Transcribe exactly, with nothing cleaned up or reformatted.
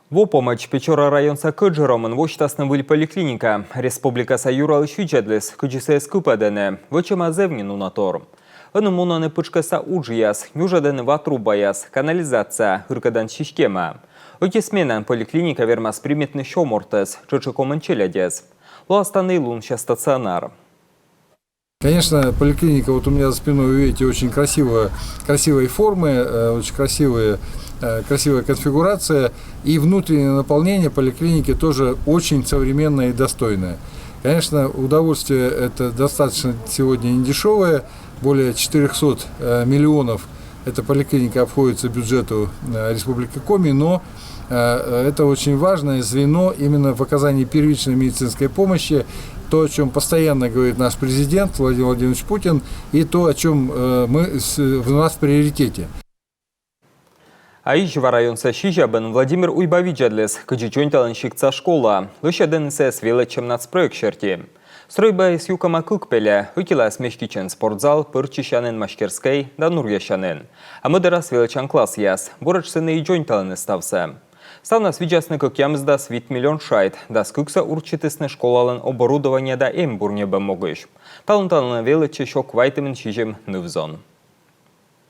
Во помӧдз Печора районса Кӧджыромын восьтасны выль поликлиника. Республикаса юралысь видзӧдліс, кыдзи сійӧс кыпӧдӧны. Вӧчӧма зэв нин уна тор. Ӧні мунӧны пытшкӧсса уджъяс, нюжӧдӧны ватрубаяс, канализация, ыркӧдан система. Ӧти сменаын поликлиника вермас примитны сё мортӧс, тшӧтш и комын челядьӧс. Лоас тані и лунся стационар. Конечно, поликлиника, вот у меня за спиной, вы видите, очень красивая, красивой формы, э, очень красивые, э, красивая конфигурация. И внутреннее наполнение поликлиники тоже очень современное и достойное. Конечно, удовольствие это достаточно сегодня недешевое, более четырёхсот миллионов эта поликлиника обходится бюджету э, Республики Коми, но э, это очень важное звено именно в оказании первичной медицинской помощи, то, о чем постоянно говорит наш президент Владимир Владимирович Путин, и то, о чем э, мы, с- в нас в приоритете. А Изьва районса Сизябын Владимир Уйба видзӧдліс, кыдзи дзоньталӧны сиктса школа. Лӧсьӧдӧны сійӧс велӧдчӧм нацпроект серти. Стрӧйбаыс юкӧма кык пельӧ: ӧтилаыс меститчӧны спортзал, пӧрччысянін, мастерскӧй да нуръясянін. А мӧдарас велӧдчан классъяс. Буретш сэні и дзоньталӧны ставсӧ. Ставнас видзасны кӧкъямысдас вит миллион шайт. Дас кыксӧ урчитісны школалӧн оборудование да эм бур ньӧбӧм могысь. Талун тані велӧдчӧ сё квайтымын сизим ныв-зон.